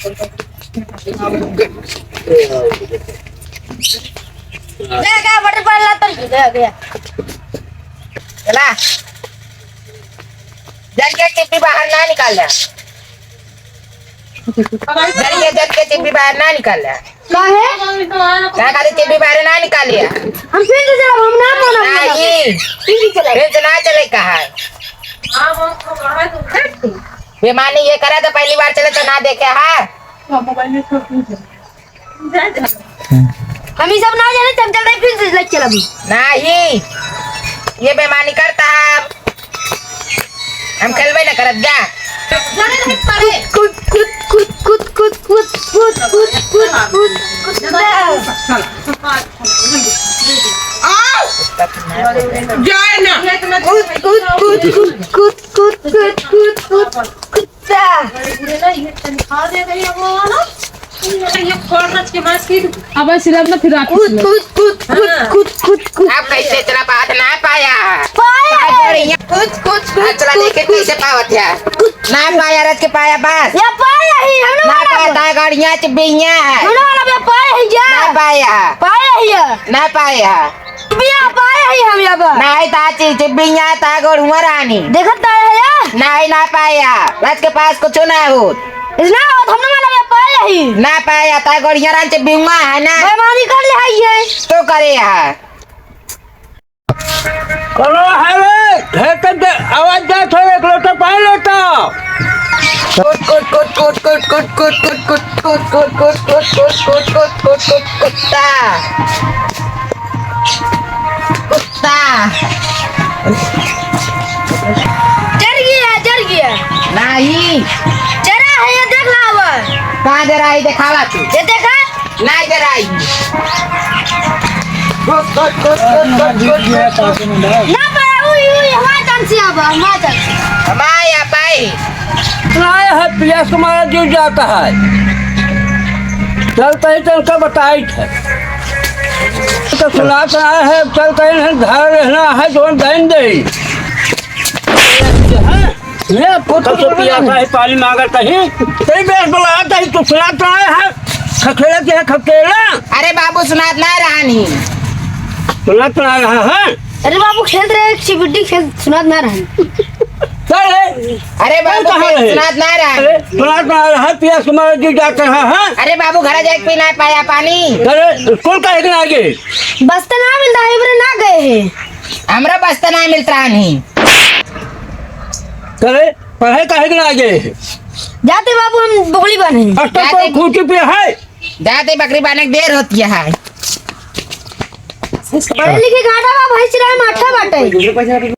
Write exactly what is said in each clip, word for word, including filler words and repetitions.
गया, गया, water bottle ला तो गया, गया। चला। जल के टिप्पी बाहर ना निकाल ले। जल के, जल के टिप्पी बाहर ना निकाल ले। काहे? का खातिर टिप्पी बाहर ना निकाल ले? हम फिर से चलब, हम ना मानब। नहीं। फिर से चलब। फिर से ना चले कहा है। बेमानी ये करा तो पहली बार चले तो ना देखे है। हम ई सब ना जाने, हम चल रहे फिर से लेके चल अभी। नहीं, ये बेमानी करता है। हम खेलबे न करब, जा। कूद, कूद, कूद। जाए ना। कूद, कूद, कूद। कुत्ता। अब ऐसे रख ना, फिर आप कुद, कुद, कुद, कुद, हाँ। कुद, कुद, कुद, कुद। आप कैसे चला पात ना पाया? पाया है। बढ़िया। कुद, कुद, कुद, चला कुद, देखे कुद। कैसे पावत है? कुद। ना पाया, रच के पाया बस। या पाया ही, हम ना ना पाया, वाला। ता गाड़ियाँ च बिया है। हम ना वाला बे पाया ही जा। ना पाया। पाया ही है। ना पाया। बिया पाए ही हम अब। नाही ता चीज बिया ता गोड़ुआ रानी। देखत ता है या? नाही ना पाया। रात के पास कुछ ना हो। इतना हो हम ना वाला पाए ही। ना पाया ता गोड़िया रान से बिया है ना। बेमानी कर ले है ये। तो करे है। करो है रे, है तब आवाज जात है, एक लोटा पानी लेता। कुत, कुत, कुत, कुत, कुत, कुत, कुत, कुत, कुत, कुत, कुत, कुत, कुत, कुत, कुत, कुत, कुत, कुत्ता। कुत्ता। जर गया, जर गया। नहीं। जरा है, ये देख ला अब। कहाँ जरा है, दिखावा तू। ये देखा? नहीं जराई। ना पाया, उई, उई, हमारे जान से आवा, हमारे जान से। हमारे यहाँ पाए। सुनाए है, पियास तुम्हारा जीव जाता है। चलते ही चलते बताई थे। तो सुनात आए है, चलते ही घर रहना है, जो दइन दे। हाँ? ये पुत्र कब से पिया था, ये पानी मांगत ही। तेरी बेस बुलात ही, तू सुनात ना है। खखेला के है, खखेला। अरे बाबू, सुनात ना रहनी। सुनात ना रहा है। अरे बाबू, खेलत रहे, चिबिड्डी खेल, सुनात ना रहनी। चल रे। अरे बाबू, कहाँ खेल रहे? सुनात ना रहनी। अरे, सुनात ना रहा है, पिया सुनात जी जात रहा है। अरे बाबू, घर जाके पीना है पाया पानी। अरे, स्कूल काहे के ना गए? बस्ता ना मिलता है, इबरे ना गए हैं। हमरा बस्ता ना मिलता नहीं। करे, पढ़े काहे के ना आगे? जाते बाबू, हम बोगली बांधे। अस्तर तो जाते खूंटी पे है। जाते बकरी बांधे के देर होती है। पढ़े लिखे घाटा बा, भाई चिराय माठा बाटे।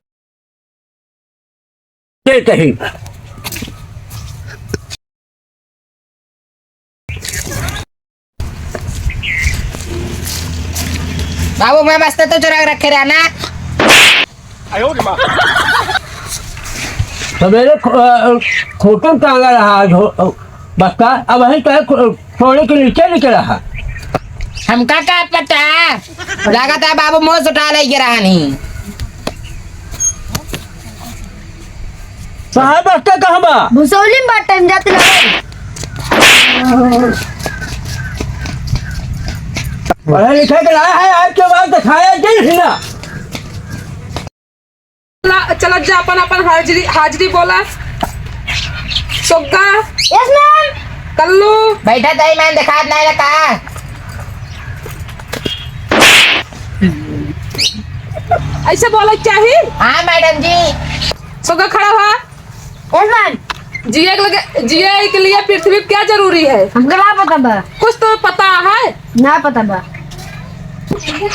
ये कहीं। बाबू, मैं बस्ता तो चुरा के रखे रहा ना। सवेरे खो-, अ, खूंटी टांगा रहा है, झो-, अ, बस्ता, अब वहीं पे खो-, छोड़े के नीचे निकला है। हमका का पता? लागत है बाबू, मुँह सुटा ले के रहनी। साहब, बस्ता कहाँ बा? भुसौली में बाटे, हम जाते ना। पढ़े लिखे के ना है, आज के बाद दिखाया जिन ना। चला, चला जा, अपन, अपन हाजिरी, हाजिरी बोला। सोग्गा। Yes, ma'am। कल्लू। बैठा ताई, मैं दिखात नहीं लगा। ऐसे बोला चाही? हाँ, मैडम जी। सोग्गा, खड़ा हुआ। Yes, ma'am। जिए के लगे, जिए के लिए पृथ्वी पे क्या जरूरी है? हमका ना पता बा। कुछ तो पता है? ना पता बा।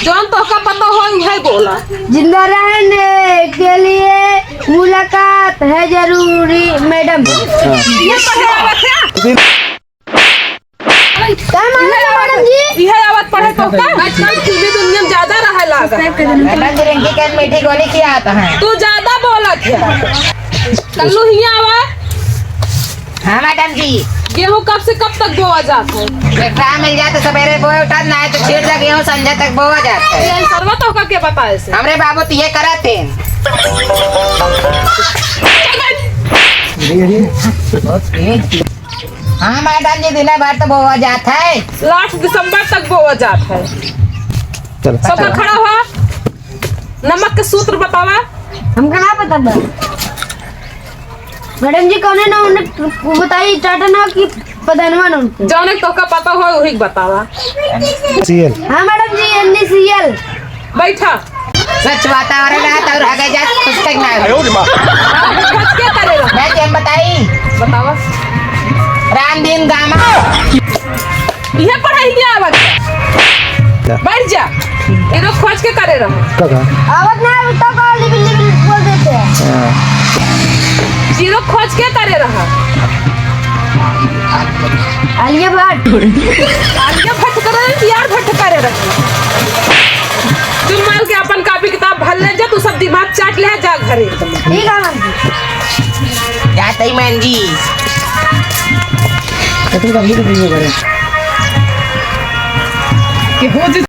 जौन तोहका पता हो, उहे बोला। जिंदा रहने के लिए मुलाकात है जरूरी, मैडम। ये पढ़े आवत है? का मालूम है, मैडम जी? इहे आवत पढ़े तोहका? आजकल फिल्मी दुनिया में ज्यादा रहे लागा। मैडम जी, रिंकी के मीठी गोली खियात है। तू ज्यादा बोलत है। कल्लू हियाँ आवा। हाँ मैडम जी। गेहूँ कब से कब तक बोआ जात है? ट्रैक्टर मिल जाए तो सवेरे बोए उठत, ना है तो छीट लगे हो, संझा तक बोआ जात है। ये सरवा तोहका के बताए से? हमरे बाबू तो ये करत थे। बहुत तेज। हाँ मैडम जी, दिना भर तो बोवा जात है। लास्ट दिसंबर तक बोवा जात है। चलो, सबका चलो। खड़ा हुआ, नमक के सूत्र बतावा। हमका ना पता बा। मैडम जी, कौने ना उन्हें बताई, टाटा ना कि प्रधानवा ना उनके। जौने तोहका पता हो, वही बतावा। सीएल। हाँ मैडम जी, एनडीसीएल। बैठा। स्वच्छ वातावरण है, तो रह गए जात, कुछ तक ना है। खोज के करे रहा। मैं क्या बताई? बतावा। रामदीन गामा। ये पढ़ाई क्या आवत? क्या? बैठ जा। ये लोग खोज के करे रहा। का, का? आवत ना है, तो कॉल लिबिल लिबिल बोल देते हैं। हाँ। ये लोग खोज के करे रहा। आलिया भट्ट। आलिया भट्ट करे रहे कि यार भट्ट करे रहे? तू माल के अपन कापी किताब भर ले जा, तू सब दिमाग चाट ले जा घरे। ठीक है मैम जी। जाते ही मैम जी। कितनी तकलीफ हुई है घरे? कि हो जी